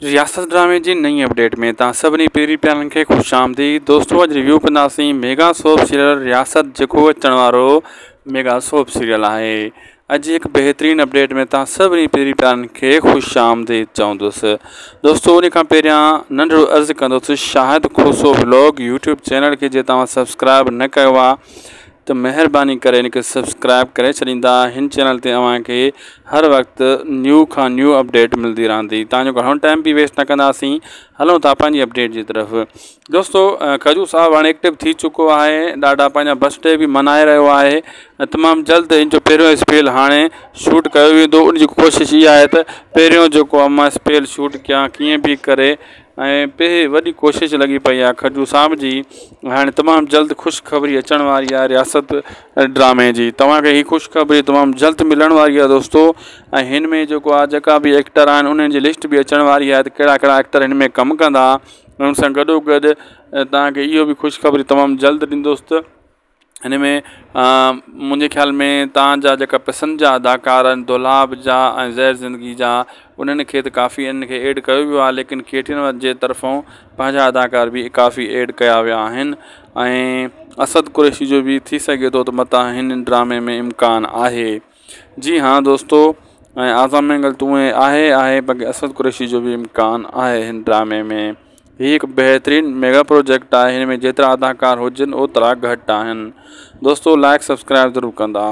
رياست ڊرامي جي نئين اپڊيٽ ۾ توهان سڀني پيري پيارن کي خوش آمديد دوستو اڄ ريويو ڪنداسين ميگا سوپ سيريل رياست جيڪو اچڻ وارو ميگا سوپ سيريل آهي اڄ هڪ بهترين اپڊيٽ ۾ توهان سڀني پيري پيارن کي خوش آمديد چوندس دوستو ان کان پهريان ننڍڙو عرض ڪندس Shahid Khoso vlog YouTube channel کي جي توهان سبسڪرائب نه ڪيو آهي ته مهرباني ڪري ان کي سبسڪرائب ڪري ڇڏيندا هن چينل تي اوهان کي هر وقت نيو کان نيو اپڊيٽ ملدي رهندي تان جو گهڻو ٽائيم به ويسٽ نه ڪنداسين هلون ٿا پنهنجي اپڊيٽ جي طرف دوستو کجو صاحب هاڻي ايڪٽو ٿي چڪو آهي ڏاڍا پنهنجا بس ڊي به منائي رهيو آهي ۽ تمام جلد ان جو پهريون اسپيل هاڻي شوٽ ڪيو ويندو ان جي ڪوشش اها آهي ته پهريون جيڪو مان اسپيل شوٽ ڪيان ڪيئن به ڪري ۽ پي وڏي ڪوشش لڳي پئي آهي کجو صاحب جي هاڻي تمام جلد خوشخبري اچڻ واري آهي رياست ڊرامي جي توهان کي هي خوشخبري تمام جلد ملڻ واري آهي دوستو ۽ هن ۾ جيڪو آهي جيڪا به ايڪٽر آهن انهن جي لسٽ به اچڻ واري آهي ته ڪهڙا ڪهڙا ايڪٽر هن ۾ ڪم ڪندا ان سان گڏو گڏ توهان کي اهو به خوشخبري تمام جلد ڏيندس ته هن ۾ منهنجي خيال ۾ توهان جا جيڪا پسند جا اداڪار آهن دولاب جا ۽ زهر زندگي جا انهن کي ته ڪافي انهن کي ايڊ ڪيو ويو آهي ليڪن ڪي ٽي اين جي طرفون پنهنجا اداڪار به ڪافي ايڊ ڪيا ويا آهن ۽ اسد قريشي جو به ٿي سگهي ٿو ته متان هن ڊرامي ۾ امڪان آهي جي ها دوستو ۽ اعظم مينگل تون آهي آهي باقي اسد قريشي جو به امڪان آهي هن ڊرامي ۾ هي هڪ بهترين ميگا پروجيڪٽ آهي هن ۾ جيترا اداڪار هجن اوترا گهٽ آهن دوستو لائڪ سبسڪرائب ضرور ڪندا.